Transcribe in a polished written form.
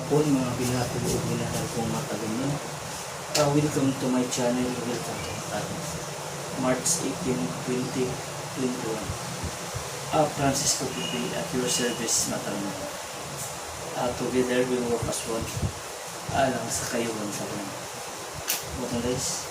Hapon, mga binati ug minahal kong matalunan. Welcome to my channel, welcome to Matalan. March 18, 2021. Francisco PP at your service, matalunan. Together we work as one. Alang sa kayuhan sa tanan. Butong guys.